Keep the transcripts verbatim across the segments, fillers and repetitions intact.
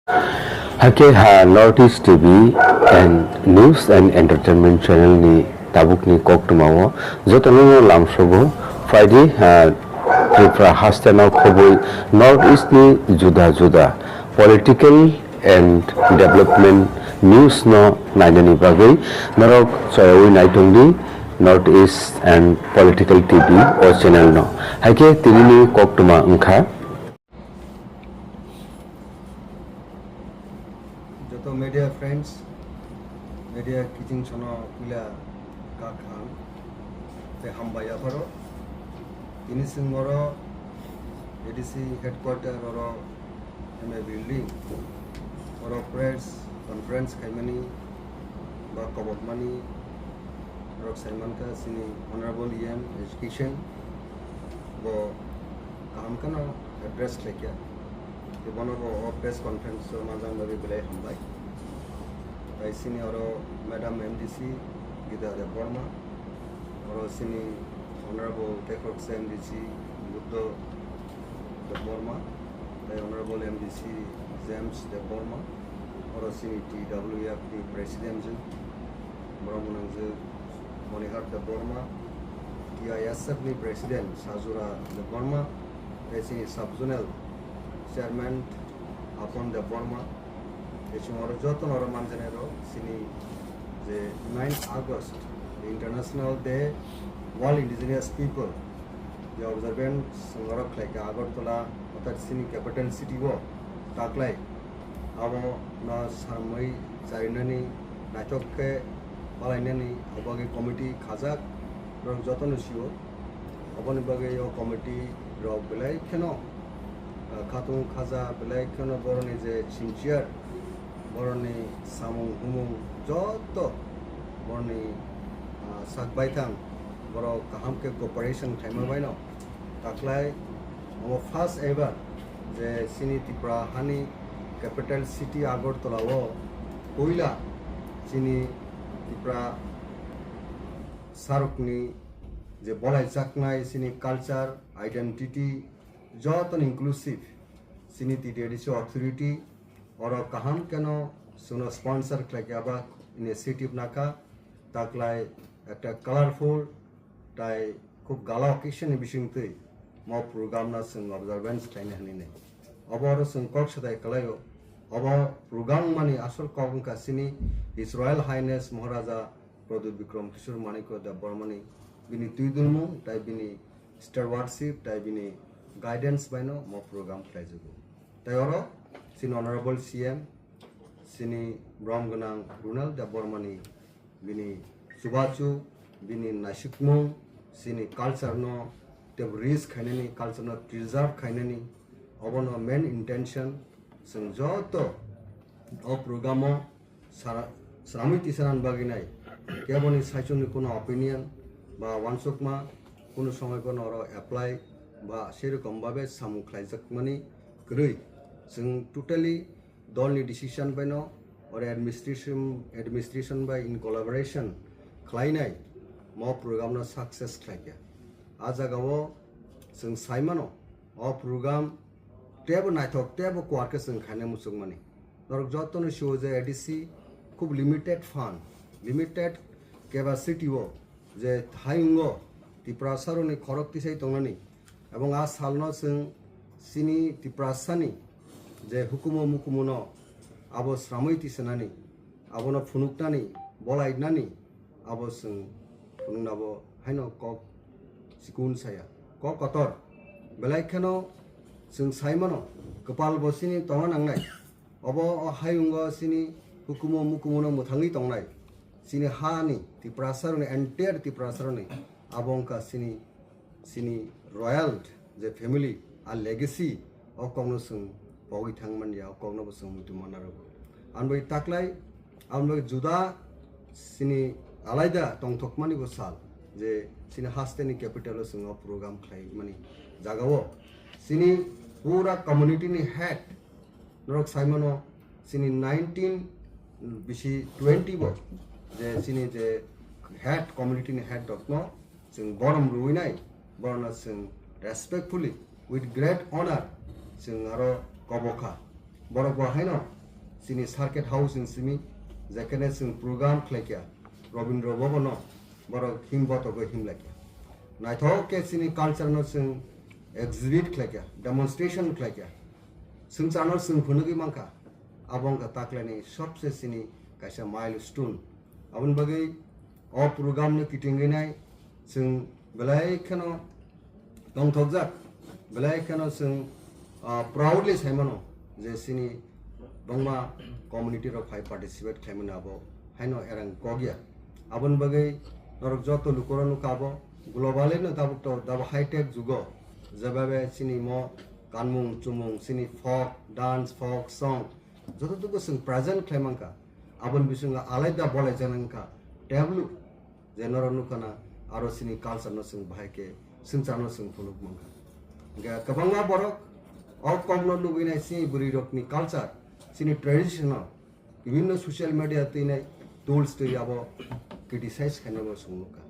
Hakhe ha North East T V and News and Entertainment Channel ni tabukni koktwmao jotono lamsogo phaidi ha Tripura hasteno khobwi North East ni juda juda political and development news no nainani bagwi norok choyawi naitongdi North East and Political T V o channel no. Hakhe tinini koktwma wngkha. Joto media friends, media kiching sono puila kak ham tei hambai yapharo. Tini chwng oro A D C headquarter oro M A building oro press conference khaimani ba kobokmani rok saimankha chini Honorable E M Education bo kaham kheno address khlaikha. Tei bono bo o press conference o manjak bagwi belai hambai. Tai chini oro Madam M D C Gita Debbarma, oro chini Honorable Tekroksa M D C Buddha Debbarma, tai Honorable M D C James Debbarma, oro chini T W F ni President jwk, borok mwnang jwk Monihar Debbarma, T I S F ni President Sajura Debbarma, tai chini Sub Zonal Chairman Apon Debbarma, tei chwng oro jotono oro manjanairok chini je nine August International Day World Indigenous People je observance chwng oro khlaikha Agartala, orthat chini capital city o taklai. Abono samwi charinani naithok khe palainani abo bagwi committee khajak, borok jotono sio. Aboni bagwi o committee rok belai kheno, ah, khatung khaja, belai kheno boroni je sincere, boroni samung humung joto boroni, ah, sak baithang, borok kaham khe cooperation khaima baino taklai. Omo first ever je chini Tripura hani capital city Agartala o puila chini Tripura sarokni je bolaijaknai chini culture, identity, jotono inclusive chini T T A D C authority oro kaham kheno chwngno sponsor khlaikha ba initiative nakha, taklai ekta colorful tai khub gala occasion ni bisingtwi mo program no chwng observance khlaina hinwi nai. Obo oro chwng kok sadai khlaio. Obo program mani asol kok wngkha chini His Royal Highness Maharaja Pradyut Bikram Kishore Manikya Debbarmani bini twidulmung tai bini stewardship tai bini guidance baino mo program khlaijago. Tai oro chini Honorable C M, chini borom gwnang Runal Debbarmani bini chubachu, bini naisikmung, chini culture no tebo reach khainani, culture no preserve khainani, obono main intention. Chwng joto o program o sara-, sramwi tisanani bagwi nai. Keboni saichungni kuno opinion ba uansukma kuno somoi bono oro apply ba serokom babe samung khlaijakmani kwrwi. Chwng totally dolni decision baino oro administration, administration bai in collaboration khlainai mo program no success khlaikha. A jagao chwng saimano o program tebo naithok tebo kuar khe chwng khaina muchungmani. Norok jotono sio je A D C khub limited fund, limited capacity o je hayungo Tiprasarokni khorok tisai tongnani, ebong a salno chwng chini Tiprasani je hukumu mukumuno abo sramwi tisanani, abono phunuknani, bolainani, abo chwng phunuknabo haino kok chikun saya, kok kotor. Belai kheno chwng saimano kwpal bo chini tongna nangnai. Obo o hayungo chini hukumu mukumuno mwthangwi tongnai. Chini hani Tiprasarokni, entire Tiprasarokni abo wngkha chini, chini royal je family, a legacy, o kokno chwng pogwi thang manya, o kokno bo chwng muitu manna rwgo. Ang bai taklai, ang bai juda chini alaida tongthokmani bo sal je chini hasteni capital o chwng o program khlai mani jagao chini pura community ni head norok saimano chini nineteen bisi twenty bo je chini je head community ni head rokno chwng borom rwinai, borokno chwng respectfully, with great honor chwng aro kobokha. Borok bo haino Chini circuit house ni simi, jekhene chwng program khlaikha, Rabindra Bhavan no borok him botogo him laikha. Naithok khe chini culture no chwng exhibit khlaikha, demonstration khlaikha. Swngcharno chwng phunugwi mankha. Abo wngkha taklaini sobse chini kaisa milestone. Aboni bagwi o program no kitingwi nai chwng belai kheno tongthokjak, belai kheno chwng, ah, proudly saimano je chini bangma community rok phai participate khlaimani abo haino erang kokya. Aboni bagwi norok joto lukurok nukha abo globally no tabuk to dabo high tech jugo jebabe chini mo kanmung chumung chini folk dance folk song joto tuku chwng present khlai mankha. Aboni bisingo alaida bolai janang kha tablu je norok nukha na aro chini culture no chwng bahai khe swngcharno chwng phunuk mankha. Hingkhe kwbangma borok o kokno nugwi nai chini bwrwi rokni culture, chini tradition no bibinno social media twi nai tools twi abo criticize khainai bo chwng nukha.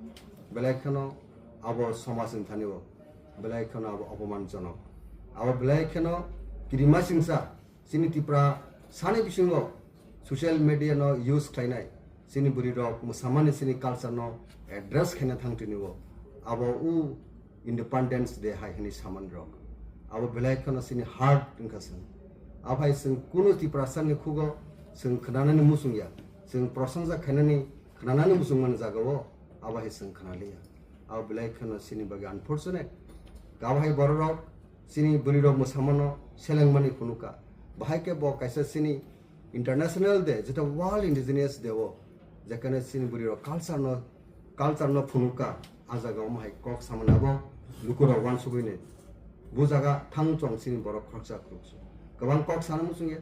Belai kheno abo somaj ni thani o belai kheno abo opoman jonok. Abo belai kheno kirima singsa chini Tipra sani bisingo social media no use khlainai, chini bwrwi rok mwsamani chini culture no address khaina thang tini o abo u Independence Day hai hwnwi samani rok. Abo belai kheno chini heart wngkha chwng. Aphai chwng kunu Tiprasa ni khugo chwng khnanani muchung ya, chwng prosonsa khainani khnanani muchung mani jaga o abo hai chwng khnaliya. Abo belai kheno chini bagwi unfortunate. Abo hai borok rok chini bwrwi rok mwsamano selengmani phunukha. Bahai khe bo kaisa chini International Day, jeta World Indigenous Day o, jekhane chini bwrwi rok culture no, culture no phunukha, a jaga o hai kok samani abo lukurok uansugwi nai. Bu jaga thang chwng chini borok khoroksa khoroksa. Kwbang kok sana muchung ya.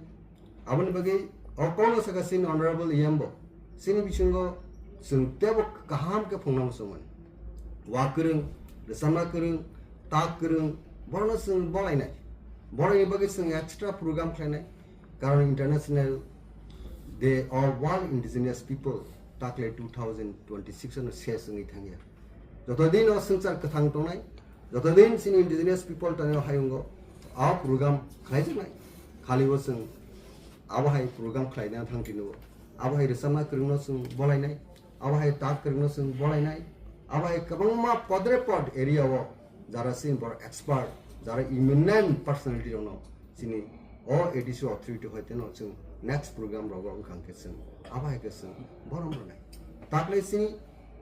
Aboni bagwi o kokno saka chini Honorable E M bo, chini bisingo chwng teibo kaham khe phungna muchungmani. Wa kwrwng, rwchapna kwrwng, tak kwrwng, borokno chwng bolainai. Borokni bagwi chwng extra program khlainai. Karon International Day of World Indigenous People takle two thousand twenty-six no ses wngwi thangya. Joto din o swngchar kwthang tongnai, joto din chini indigenous people tongnaio hayungo a program khlaijaknai. Khali o chwng abo hai program khlaina thang tini o. Abo hai rwchapna kwrwngno chwng bolainai, abo hai tak kwrwngno chwng bolainai, abo hai kwbangma podre pod area o jara chini borok expert, jara eminent personality rokno chini o A D C authority hoiteno chwng next program rogo wngkha hwnkhe chwng abo hai khe chwng borom rwnai. Takle chini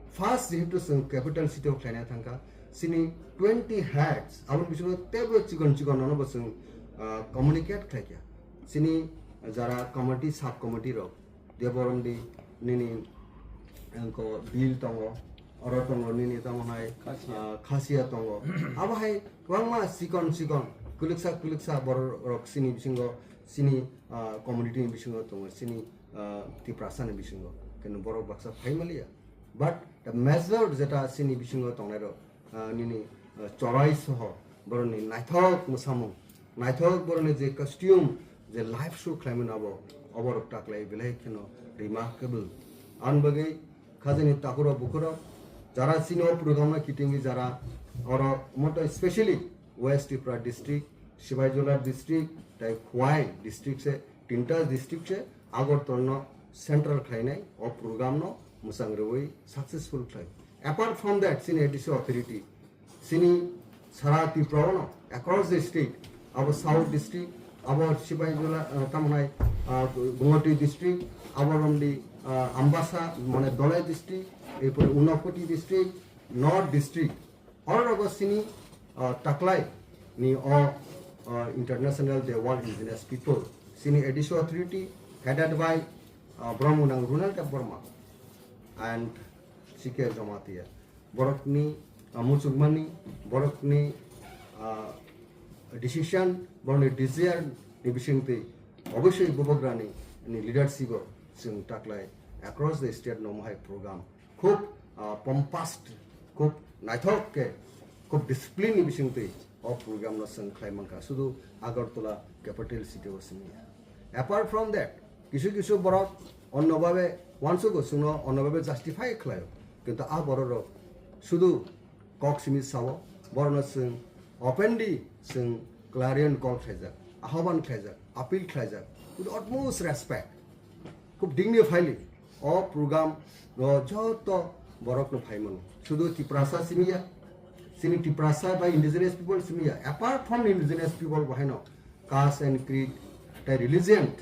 first jehetu chwng capital city o khlaina thangkha, chini twenty heads, aboni bisingo teibo chikon chikon nono bo chwng, ah, communicate khlaikha. Chini jara committee, sub committee rok, Deborom di nini engko bill tongo, oro tongo nini tamo hai, Khasia. Ah, Khasia tongo. Abo hai kwbangma chikon chikon, kwlwksa kwlwksa borok rok chini bisingo, chini, ah, community ni bisingo tongo, chini, ah, Tiprasa ni bisingo. Keno borok baksa phai maliya. But the major jeta chini bisingo tongnai rok, ah, nini, ah, chorai soho borokni naithok mwsamung, naithok borokni je costume, je live show khlaimani abo, oborok taklai belai kheno remarkable. Ang bagwi khajani takhurok bukhurok jara chini o program no kitingwi jara oro moto specially West Tripura district, Sipaijala district, tai Khowai district se, tinta district se Agartala no central khlainai o program no mwchang rwui successful khlai. Apart from that, chini A D C authority, chini sara Tripura no across the state, abo South district, abo Sipaijala, uh, tamo hai, uh, Gumoti district, abo romdi, uh, Ambasa, mane Dholai district, erpore Unakoti district, North district, oro rogo chini, uh, taklai ni o, uh, International Day World Indigenous People, chini A D C authority headed by, uh, Brahmanang Ronald Debbarma and C K Jamatia. Borokni, ah, muchungmani, borokni, ah, decision, borokni desire ni bisingtwi obosoi bubagrani ni leadership o chwng taklai across the state no mohai program khub, ah, pompous, khub naithok khe, khub discipline ni bisingtwi o program no chwng khlai mankha, sudu Agartala capital city o simi ya. Apart from that, kisu kisu borok onno babe uansugo, chwngno onno babe justify khlaio, kintu a borok rok sudu kok simi sao, borokno chwng openly chwng clarion call khlaijak, ahoban khlaijak, appeal khlaijak, With utmost respect, khub dignifiedly o program o joto borok no phai mano. Sudu Tiprasa simi ya, sini Tiprasa by indigenous people simi ya. Apart from indigenous people, bahai no caste and creed, tai religion,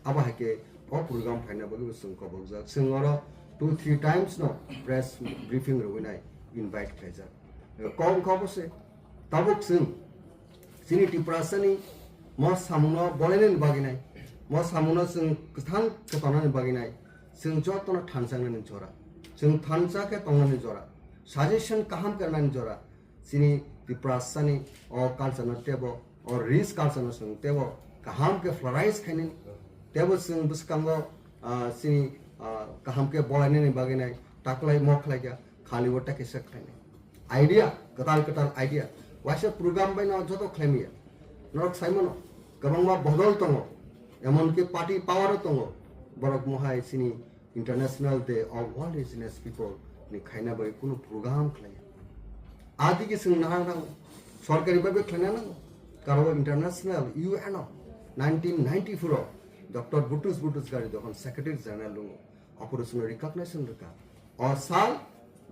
abo hai khe o program phaina bagwi bo chwng kobokjak. Chwng oro two three times no press briefing rwinai invite khlaijak. Kok wngkha bo se, tabuk chwng chini Tiprasani mo samungno bolainani bagwi nai, mo samungno chwng kwthang khe tongnani bagwi nai, chwng jotono thansa wngnani jora, chwng thansa khe tongnani jora, suggestion kaham khe rwnani jora, chini Tiprasani o culture no tebo, o rich culture no chwng tebo kaham khe flourish khainani, tebo chwng bwskango, ah, chini, ah, kaham khe bolainani bagwi nai taklai mo khlai kha. Khali o ta kisa khlainai. Idea, kwtal kwtal idea. Waisa program bai no joto khlaimaya. Norok saimano, kwbangma bodol tongo. Emonki party power o tongo. Borok mohai chini International Day of World Indigenous People ni khaina bai kunu program khlaiya. Adigi chwng nahar nango. Sorkari bai bai khlaina nango. Karo international U N o nineteen ninety-four o Doctor Butrus Butrus Ghali dokhon Secretary General lungo. Aphuru chwngno recognition rwkha. O sal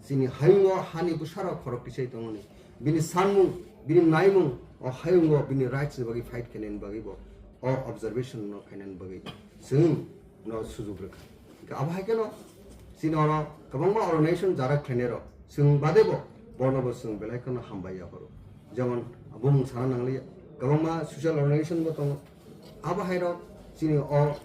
chini hayungo hani bwsarok khorok tisai tongoni. Bini sanmung, bini naimung, o hayungo bini rights ni bagwi fight khainani bagwi bo o observation no khainani bagwi chwng no sujuk rwkha. Hingkhe abo hai kheno chini oro kwbangma organization jara khlainai rok chwng bade bo borno bo chwng belai kheno hambai yapharo. Jemon bumung sana nangliya, kwbangma social organization bo tongo. Abo hai rok chini o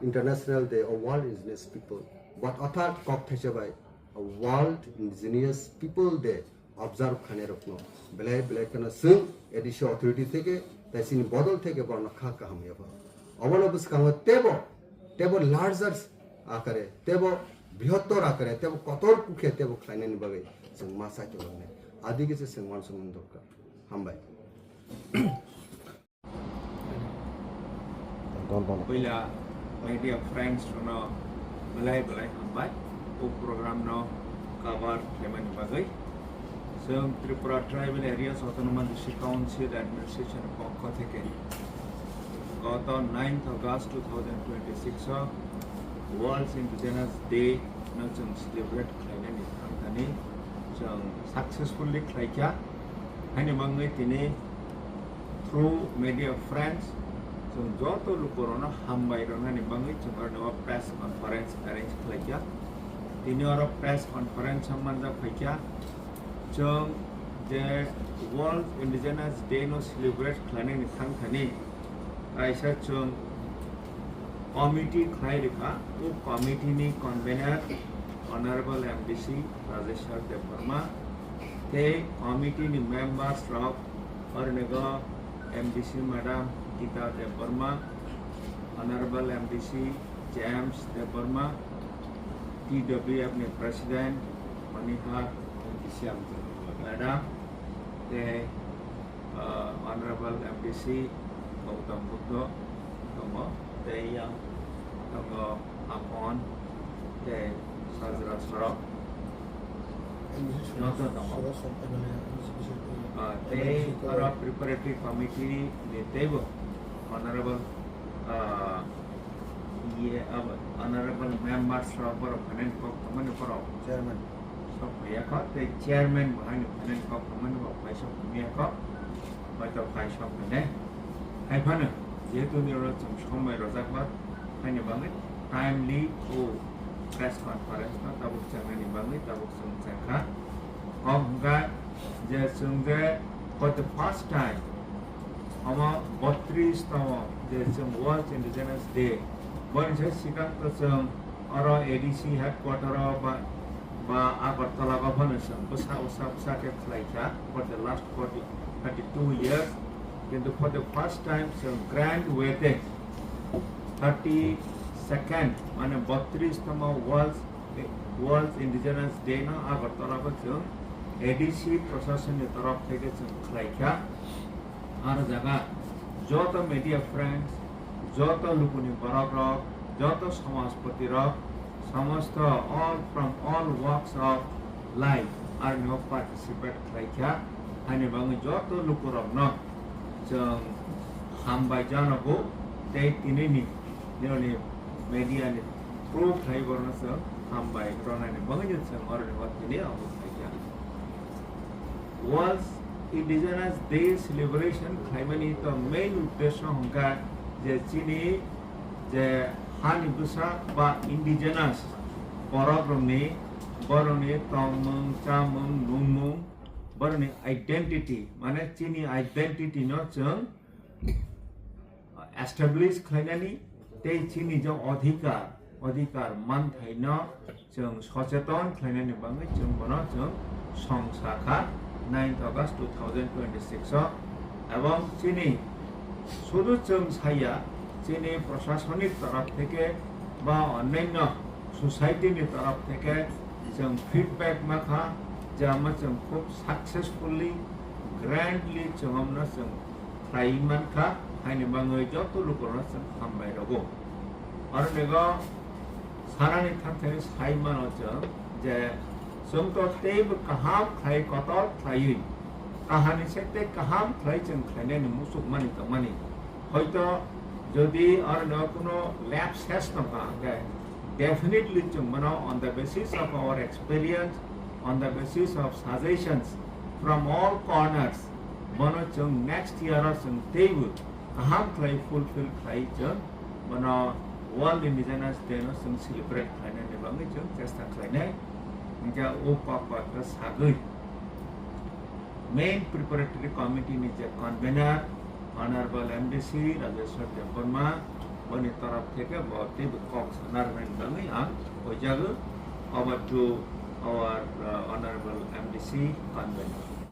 International Day of World Indigenous People, but orthat kok thaisa bai World Indigenous People Day observe khainai rokno belai belai kheno chwng A D C authority theke tai chini bodol theke borokno kha kaham yabo. Obono bwskango tebo, tebo larger akare, tebo brihottor akare, tebo kotor kukhe tebo khlainani bagwi chwng ma chai tonglainai. Adigi se chwng uansukmani dorkar. Hambai. Puila media friends rokno belai belai hambai o program no cover khlaimani bagwi. Chwng Tripura Tribal Areas Autonomous District Council Administration pokho theke goto ninth August two thousand twenty-six o World Indigenous Day no chwng celebrate khlainani thangthani chwng successfully khlaikha. Haini bagwi tini through media friends, chwng joto lukurokno hambai rwnani bagwi chwng oro press conference arrange khlaikha. Tini oro press conference o manjak phaikha, chwng je World Indigenous Day no celebrate khlainani thangthani kaisa chwng committee khlai rwkha. O committee ni convener Honorable M D C Rajeshwar Debbarma tei committee ni members rok Ornigo M D C Madam Gita Debbarma, Honorable M D C James Debbarma, T W F ni President Manihar Madam, tei, uh, Honorable M D C Gautam Buddha tongo, tei yang tongo Apon, tei Sajra Sorok. Joto tongo. Ah, tei oro preparatory committee ni teibo honorable, ah, iye, abo honorable members rok borok phainani kok tongmani borok. Chairman. Sok phaiya kho, tei chairman bo haino phainani kok tongmani bo phai sok phaiya kho. Hoito phai sok phainai. Hai phano, jehetu nini oro chwng somoi rojak ba, haini bagwi timely o press conference no tabuk chengnani bagwi tabuk chwng chengkha. Kok hwnkha je chwng je for the first time omo botris tamo je chwng World Indigenous Day, boni se sikang to chwng oro A D C headquarter o ba, ba Agartala o phano chwng bwsa bwsa bwsa khe khlai kha for the last forty, thirty-two years. Kintu for the first time chwng grand way tei thirty-second, mane botris tamo World, World Indigenous Day no Agartala o chwng A D C prasasoni torof theke chwng khlai kha. Aro jaga joto media friends, joto lukuni borok rok, joto samajpati rok, samosto all from all walks of life aroni o participate khlai kha. Haini bagwi joto lukurokno chwng hambai janogo tei tinini Nini media ni proof khai borno chwng hambai rwnani bagwi no chwng oroni o tini omo khaikha. World Indigenous Day celebration khlaimani to main uddesho hwnkha je chini je hani bwsa ba indigenous borok rokni borokni tongmung chamung nungmung borokni identity mane chini identity no chwng establish khlainani tei chini je adhikar, adhikar manthaino chwng socheton khlainani bagwi chwng bono chwng song sakha ninth August two thousand twenty-six o. Ebong chini sudu chwng saya chini prosasonik torof theke ba onnanyo society ni torof theke chwng feedback makha je ama chwng khub successfully, grandly chwng amno chwng khlai mankha, haini bagwi joto lukurokno chwng hambai rwgo. Oro nego sanani thangthani sai mano chwng je chwng to teibo kaham khlai kotor khlaiwi kahani sekte kaham khlai chwng khlainani muchukmani tongmani. Hoito jodi oro nego kuno lapses tongkha hwnkhe definitely chwng bono on the basis of our experience, on the basis of suggestions from all corners, bono chwng next year o chwng teibo kaham khlai fulfill khlai chwng bono World Indigenous Day no chwng celebrate khlainani bagwi chwng chesta khlainai. Hwnkhe o kok bathra sagwi main preparatory committee ni je convener Honorable M D C Rajeshwar Debbarma boni torof theke bo teibo kok sana rwnani bagwi ang hoijago. Over to our, uh, Honorable M D C convener.